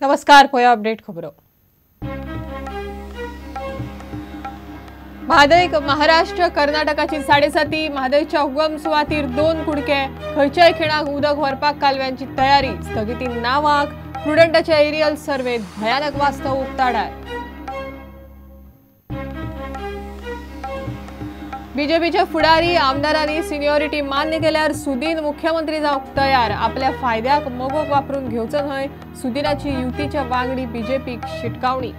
नमस्कार, पळया अपडेट खबरो। म्हादयक महाराष्ट्र कर्नाटकाची साडेसाती, म्हादयच्या उगम सुवातीर दोन कुडके, खंयच्याय खिणाक उदक व्हरपाक कालव्यांची तयारी, स्थगिती नावाक प्रुडंटाच्या एरियल सर्वेत भयानक वास्तव उक्ताडार। बीजेपीचे फुडारी आमदारांनी सिनियॉरिटी मान्य केल्यार सुदीन मुख्यमंत्री जावंक तयार, आपल्या फायद्याक मगोक वापरून घेवचो न्हय, सुदीनाची युतीच्या वांगडी बीजेपीक शिटकावणी।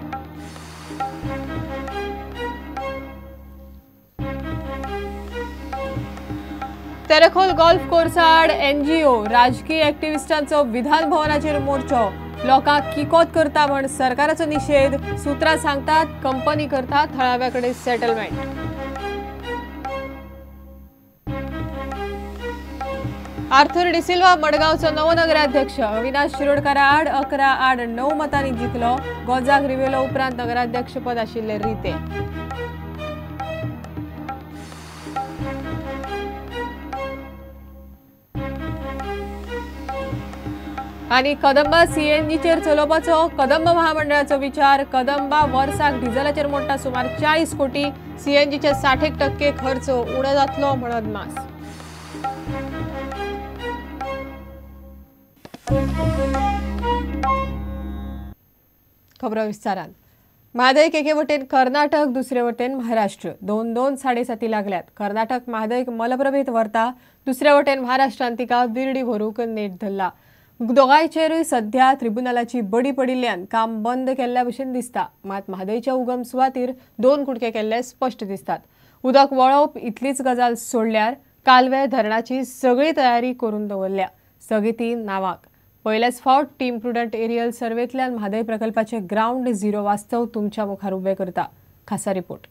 तेरेखोल गोल्फ कोर्साआड एनजीओ राजकीय ऍक्टिव्हिस्टांचो विधान भवनाचेर मोर्चो, लोकांक किकोत करता म्हण सरकाराचो निशेध, सूत्रां सांगतात कंपनी करता थळाव्या कडेन सेटलमेंट। आर्थर डिसिल्वा मडगांवचो नवो नगराध्यक्ष, अविनाश शिरोडकर आड 11-9 मतांनी जिखलो, गोंजाग रिवेलो उपरांत नगराध्यक्षपद आशिल्ले रिते। आनी कदंबा सीएनजीचेर चलोवपाचो कदंबा महामंडळाचो विचार, कदंबा वर्साक डिझलाचेर मोडटा सुमार 40 कोटी, सीएनजीचे 60% खर्च उणो जातलो म्हण अदमास। खबरो विस्तारान। म्हादयक एके वटेन कर्नाटक, दुसरे वटेन महाराष्ट्र, दोन दोन साडेसाती लागल्यात। कर्नाटक म्हादयक मलप्रभेत व्हरता, दुसरे वटेन महाराष्ट्रान तिका विरडी व्हरूंक नेट धरला। दोगांयचेरूय सध्या त्रिब्युनलाची बडी पडिल्ल्यान काम बंद केल्ल्या भशेन दिसता, मात म्हादयच्या उगम सुवातीर दोन कुडके केल्ले स्पश्ट दिसतात। उदक वळोवप इतलीच गजाल सोडल्यार कालवे धरणाची सगळी तयारी करून दवरल्या, स्थगिती नावाक। पयलेच फावट टीम प्रुडंट एरियल सर्वेंतल्यान म्हादय प्रकल्पाचे ग्रावंड झिरो वास्तव तुमच्या मुखार उबे करता। खासा रिपोर्ट।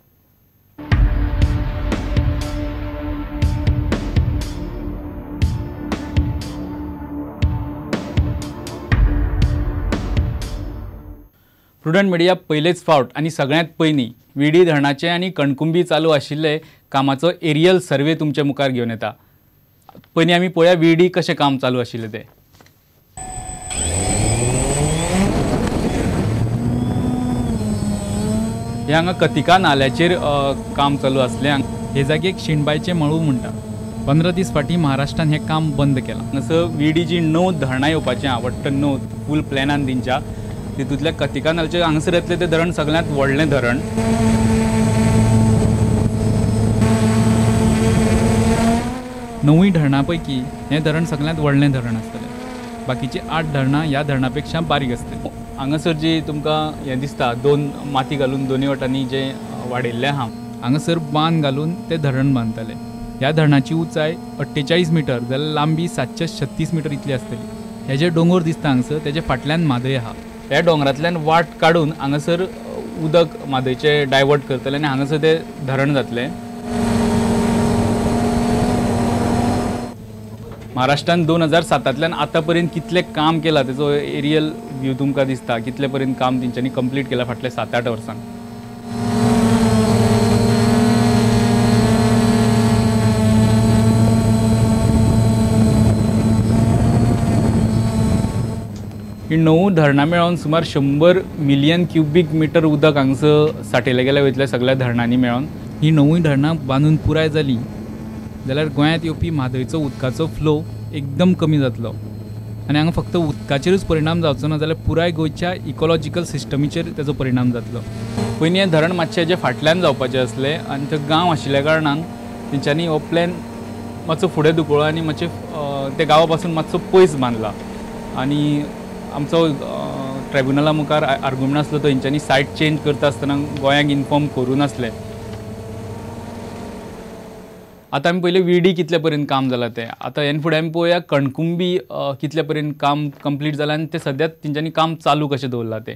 प्रुडंट मिडिया पयलेच फावट आनी सगळ्यांत पयलीं विडी धरणाचे आनी कणकुंबी चालू आशिल्ले कामाचो एरियल सर्वे तुमच्या मुखार घेवन येता। पयलीं आमी पळोवया विडी कशें काम चालू आशिल्लें तें। हे हांगा कतिका नाल्याचेर काम चालू आसलें। हे जागेक शिणबायचें मळू म्हणटा। 15 दीस फाटीं महाराष्ट्रान हें काम बंद केलां। हांगासर विडी जी 9 धरणां येवपाचीं आवडटा 9 फूल प्लॅनान तेंच्या, तितूंतल्या कतिका नाल्याचेर हांगासर येतलें तें धरण सगळ्यांत व्हडलें धरण। 9 धरणां पैकी हें धरण सगळ्यांत व्हडलें धरण आसतलें, बाकीचीं 8 धरणां ह्या धरणा पेक्षा बारीक आसतलीं। हांगासर जी तुमकां हें दिसता दोन माती घालून दोनूय वटांनी जें वाडयल्लें आहा, हांगासर बांद घालून तें धरण बांदतले। ह्या धरणाची उंचाय 48 मिटर जाल्यार लांबी 736 मिटर इतली आसतली। हे जे दोंगर दिसता हांगासर तेजे फाटल्यान म्हादय आहा। ह्या दोंगरांतल्यान वाट काडून हांगासर उदक म्हादयचें डायवर्ट करतले आनी हांगासर तें धरण जातलें। महाराष्ट्रान 2007 आतां पर्यंत कितलें काम केलां तेचो एरियल व्यू तुमकां दिसता, कितले पर्यंत काम तेंच्यांनी कंप्लीट केलां फाटल्या 7-8 वर्सांक। ही 9 धरणां मेळोवन सुमार 100 मिलियन क्युबीक मिटर उदक हांगसर साठयलें गेलें वयतलें सगळ्या धरणांनी मेळोवन। ही 9 धरणां बांदून पुराय जालीं जाल्यार गोंयांत येवपी म्हादयचो उदकाचो फ्लो एकदम कमी जातलो आनी हांगा फक्त उदकाचेरूच परिणाम जावचो ना जाल्यार पुराय गोंयच्या इकोलॉजिकल सिस्टमीचेर तेजो परिणाम जातलो। पयलीं हें धरण मातशें हेजे फाटल्यान जावपाचें आसलें आनी थंय गांव आशिल्ल्या कारणान तेंच्यांनी हो प्लॅन मातसो फुडें धुकळ्ळो आनी मातशें त्या गांवा पासून मातसो पयस बांदला। आनी आमचो ट्रायब्युनला मुखार आर्ग्युमेंट आसलो तो हेंच्यांनी सायट चेंज करता आसतना गोंयांक इन्फॉर्म करूं नासलें। आतां आमी पयलें विडी कितले पर्यंत काम जालां तें, आतां हेन फुडें आमी पळोवया कणकुंबी कितले पर्यंत काम कंप्लीट जालां आनी तें सद्याक तेंच्यांनी काम चालू कशें दवरलां तें।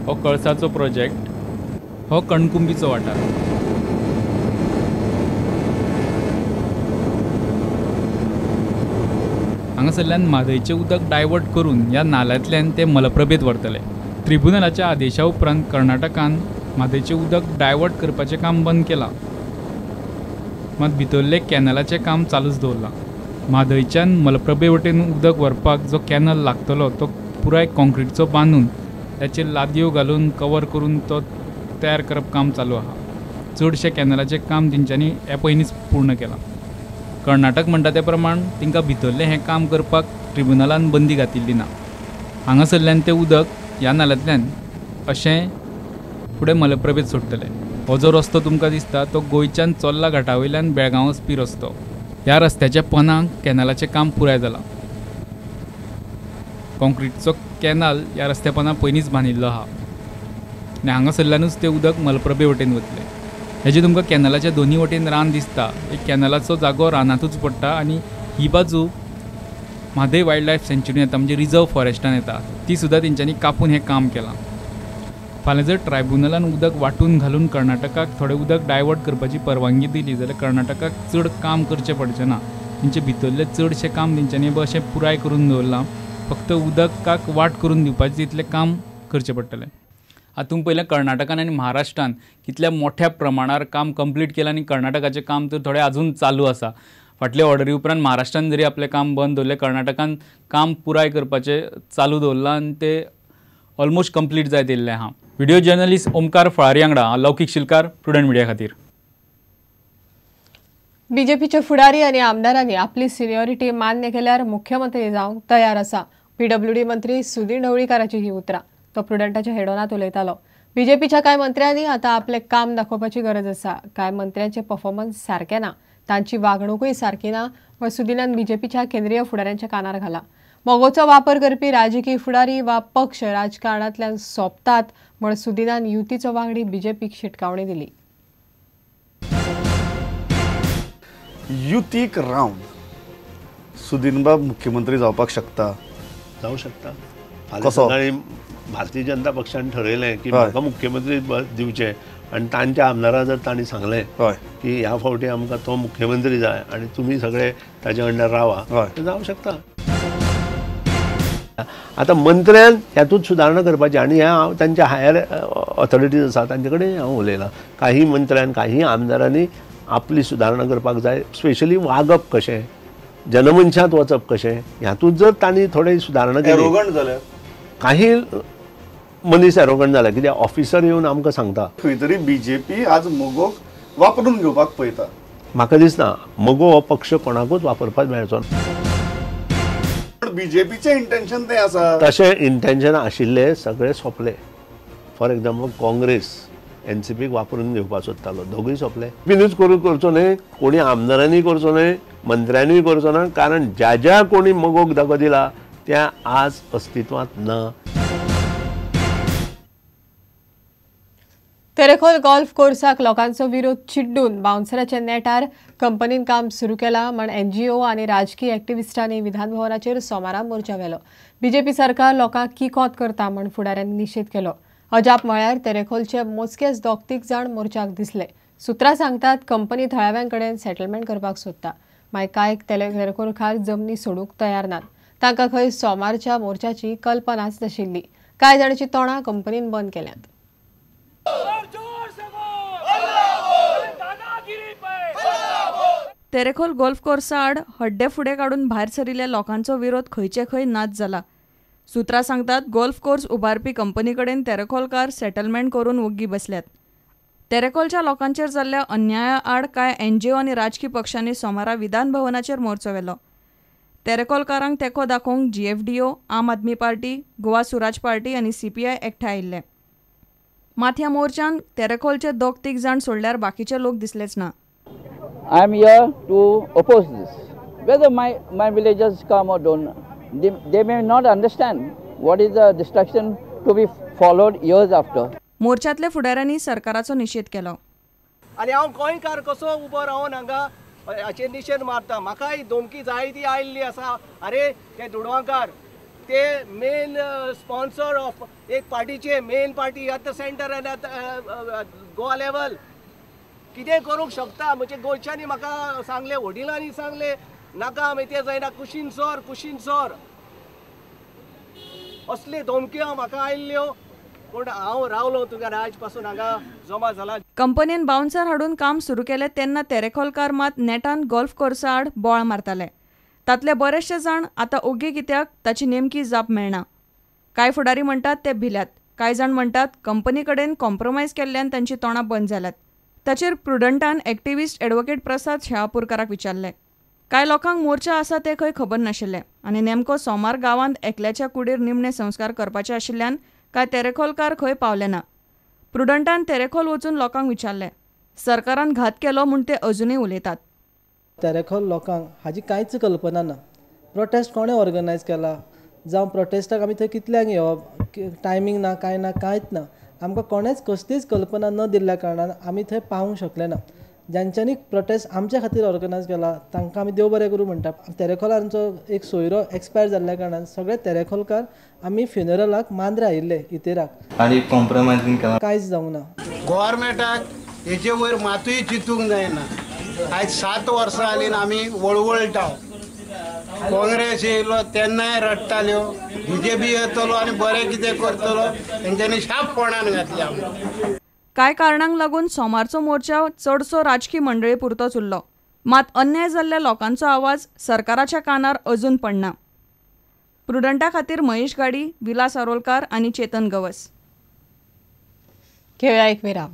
हो कळसाचो प्रोजेक्ट, हो कणकुंबीचो वाठार। हांगासरल्यान म्हादयचें उदक डायवर्ट करून ह्या नाल्यांतल्यान ते मलप्रभेंत व्हरतले। त्रिब्युनलाच्या आदेशा उपरांत कर्नाटकान म्हादयचें उदक डायवर्ट करपाचें काम बंद केलां। मात भितरले कॅनलाचें काम चालूच दवरलां. म्हादयच्यान मलप्रभे वटेन उदक व्हरपाक जो कॅनल लागतलो तो पुराय कॉन्क्रिटचो बांदून ताचेर लादयो घालून कवर करून तो तयार करप काम चालू आसा. चडशें कॅनलाचें काम तेंच्यांनी ह्या पयलींच पूर्ण केलां. कर्नाटक म्हणटा ते प्रमाण तांकां भितरलें हें काम करपाक ट्रिब्युनलान बंदी घातिल्ली ना. हांगासरल्यान तें उदक ह्या नाल्यांतल्यान अशें फुडें मलप्रभेत सोडटले. हो जो रस्तो तुमकां दिसता तो गोंयच्यान चोर्ला घाटा वयल्यान बेळगांव वचपी रस्तो. ह्या रस्त्याच्या पनाक कॅनलाचें काम पुराय जालां. कॉन्क्रिटचो कॅनल ह्या रस्त्या पना पयलींच बांदिल्लो आसा आनी हांगासरल्यानूच तें उदक मलप्रभे वटेन वतलें. हेजे तुमकां कॅनलाच्या दोनी वटेन रान दिसता. एक कॅनलाचो जागो रानांतूच पडटा आनी ही बाजू म्हादय वायल्ड लायफ सँच्युरीन येता, म्हणजे रिजर्व फॉरेस्टान येता. ती सुद्दां तेंच्यांनी कापून हें काम केलां. फाल्यां जर ट्रायब्युनलान उदक वांटून घालून कर्नाटकाक थोडें उदक डायवर्ट करपाची परवानगी दिली जाल्यार कर्नाटकाक चड काम करचें पडचें ना. तेंचे भितरलें चडशें काम तेंच्यांनी अशें पुराय करून दवरलां. फक्त उदकाक वाट करून दिवपाचें तितलें काम करचें पडटलें. आतां तुमी पयलें कर्नाटकान आनी महाराष्ट्रान कितल्या मोठ्या प्रमाणार काम कंप्लीट केलां आनी कर्नाटकाचें काम तर थोडें अजून चालू आसा. फाटले ऑर्डरी उपरांत महाराष्ट्रान जरी आपलें काम बंद दवरलें, कर्नाटकान काम पुराय करपाचें चालू दवरलां आनी तें ऑलमोस्ट कंप्लीट जायत येयल्लें आसा. व्हिडिओ जर्नलिस्ट ओमकार फळारी वांगडा लौकीक शिलकार, प्रुडंट मिडिया खातीर. बीजेपीचे फुडारी आनी आमदारांनी आपली सिनियरिटी मान्य केल्यार मुख्यमंत्री जावंक तयार आसा. पीडब्ल्यूडी मंत्री सुदिन ढवळीकाराची ही उतरां. तो प्रुडंटाच्या हेडोनात उलयतालो. बीजेपीच्या कांय मंत्र्यांनी आतां आपलें काम दाखोवपाची गरज आसा. कांय मंत्र्यांचे परफॉर्मन्स सारकें ना, तांची वागणुकूय सारकी ना म्हण सुदिनान बीजेपीच्या केंद्रीय फुडाऱ्यांच्या कानार घाला. मगोचो वापर करपी राजकीय फुडारी वा पक्ष राजकारणांतल्यान सोंपतात म्हण सुदिनान युतीचो वांगडी बीजेपीक शिटकावणी दिली. युतीक रावन सुदिनबाब मुख्यमंत्री जावपाक शकता, जावं शकता. फाल्यां भारतीय जनता पक्षान ठरयलें की म्हाका मुख्यमंत्री दिवचें आनी तांच्या आमदारां जर तांणी सांगलें की ह्या फावटी आमकां तो मुख्यमंत्री जाय आनी तुमी सगळे ताजे अंडर रावा, जावं शकता. आतां मंत्र्यान ह्यातूंत सुदारणा करपाची आनी ह्या हांव तांच्या हायर ऑथॉरिटीज आसा तांचे कडेन हांव उलयलां. काही मंत्र्यान काही आमदारांनी आपली सुदारणा करपाक जाय. स्पेशली वागप कशें, जनमनशांत वचप कशें, ह्यातूंत जर तांणी थोडे सुदारणा केली जाल्यार काही मनीस एरोगंट जाला. कित्याक ऑफिसर येवन आमकां सांगता खंय तरी बीजेपी आज मगोक वापरून घेवपाक पळयता. म्हाका दिसना मगो हो पक्ष कोणाकूच वापरपाक मेळचो ना. बीजेपीचें इंटेन्शन तें आसा. तशें इंटेन्शन आशिल्ले सगळे सोंपले. फॉर एक्झाम्पल काँग्रेस एनसीपीक वापरून घेवपाक सोदतालो, दोगूय सोंपले. बीनूच करून करचो न्हय, कोणी आमदारांनी करचो न्हय, मंत्र्यांनीय करचो ना, कारण ज्या ज्या कोणी मगोक धगो दिला त्या आज अस्तित्वांत ना. तेरेखोल गोल्फ कोर्साक लोकांचो विरोध चिड्डून बाउन्सराच्या नेटार कंपनीन काम सुरू केला म्हण एनजीओ आनी राजकीय एक्टिविस्टांनी विधानभवनाचेर सोमारा मोर्चा व्हेलो. बीजेपी सरकार लोकांक किकोत करता म्हण फुडाऱ्यांनी निशेध केलो. अजाप म्हळ्यार तेरेखोलचे मोजकेच दोग तीग जाण मोर्चाक दिसले. सुत्रां सांगतात कंपनी थळाव्यां कडेन सेटलमेंट करपाक सोदता, मागीर कांय तेरेखोलकार जमनी सोडूंक तयार नात. तांकां खंय सोमारच्या मोर्चाची कल्पनाच नाशिल्ली. कांय जाणांची तोंडां कंपनीन बंद केल्यांत. तेरेखोल गोल्फ कोर्सा आड हड्डे फुडें काडून भायर सरिल्ल्या लोकांचो विरोध खंयचे खंय नाच जाला. सुत्रां सांगतात गोल्फ कोर्स उबारपी कंपनी कडेन तेरेखोलकार सेटलमेंट करून वग्गी बसल्यात. तेरेखोलच्या लोकांचेर जाल्ल्या अन्याया आड कांय एनजीओ आनी राजकी पक्षांनी सोमारा विधानभवनाचेर मोर्चो व्हेलो. तेरेखोलकारांक तेंको दाखोवंक जीएफडीओ, आम आदमी पार्टी, गोवा सुराज पार्टी आनी सीपीआय एकठांय आयिल्ले. मात ह्या मोर्चान तेरेखोलचे दोग तीग जाण सोडल्यार बाकीचे लोक दिसलेच ना. I am here to oppose this. Whether my villagers come or don't, they may not understand what is the destruction to be followed years after. मोर्चातले फुडाऱ्यांनी सरकाराचो निशेध केलो. आनी हांव गोंयकार कसो उबो रावन हांगा हाचेर निशेध मारता. म्हाकाय धमकी जायती आयिल्ली आसा. अरे ते दुडवांकार ते मेन स्पॉन्सर ऑफ एक पार्टीचे, main party at the centre and at Goa level कितें करूंक शकता. म्हणजे गोंयच्यांनी म्हाका सांगलें, वडिलांनी सांगलें नाका मागीर तें जायना, कुशीन सर कुशीन सर असले धमक्यो म्हाका आयिल्ल्यो. पूण हांव रावलो तुका आयज पासून हांगा जमा जाला. कंपनीन बाउन्सर हाडून काम सुरू केलें तेन्ना तेरेखोलकार मात नेटान गोल्फ कोर्सा आड बोवाळ मारताले. तांतले बरेचशे जाण आतां ओगी कित्याक ताची नेमकी जाप मेळना. कांय फुडारी म्हणटात ते भिल्यात, कांय जाण म्हणटात कंपनी कडेन कॉम्प्रोमायज केल्ल्यान तांची तोंडां बंद जाल्यात. ताचेर प्रुडंटान एक्टिविस्ट एडवोकेट प्रसाद शेळापूरकाराक विचारलें. कांय लोकांक मोर्चा आसा तें खंय खबर नाशिल्लें आनी नेमको सोमार गांवांत एकल्याच्या कुडीर निमणे संस्कार करपाचे आशिल्ल्यान कांय तेरेखोलकार खंय पावले ना. प्रुडंटान तेरेखोल वचून लोकांक विचारलें. सरकारान घात केलो म्हूण ते अजुनूय उलयतात. तेरेखोल लोकांक हाजी कांयच कल्पना ना. प्रोटेस्ट कोणें ऑर्गनायज केला जावं प्रोटेस्टाक आमी थंय कितल्यांक येवप, टायमींग ना, कांय ना, कांयच ना. आमकां कोणेंच कसलीच कल्पना न दिल्ल्या कारणान आमी थंय पावूंक शकले ना. ज्यांच्यांनी प्रोटेस्ट आमच्या खातीर ऑर्गनायज केला तांकां आमी देव बरें करूं म्हणटा. तेरेखोलांचो एक सोयरो एक्सपायर जाल्ल्या कारणान सगळे तेरेखोलकार आमी फ्युनरलाक मांद्रे आयिल्ले इतेराक आनी कॉम्प्रोमायज बीन केला, कांयच जावंक ना. गव्हर्मेंटाक हेजे वयर मातूय चिंतूंक जायना. आयज 7 वर्सां जालीं आमी वळवळटा. काँग्रेस येयलो तेन्नाय रडटाल्यो, बीजेपी येतलो आनी बरें कितें करतलो, तेंच्यांनी शापपणान घातलें आमकां. कांय कारणांक लागून सोमारचो मोर्चा चडसो राजकी मंडळी पुरतोच उरलो. मात अन्याय जाल्ल्या लोकांचो आवाज सरकाराच्या कानार अजून पडना. प्रुडंटा खातीर महेश गाडी, विलास आरोलकार आनी चेतन गवस. घेवया एक विराम.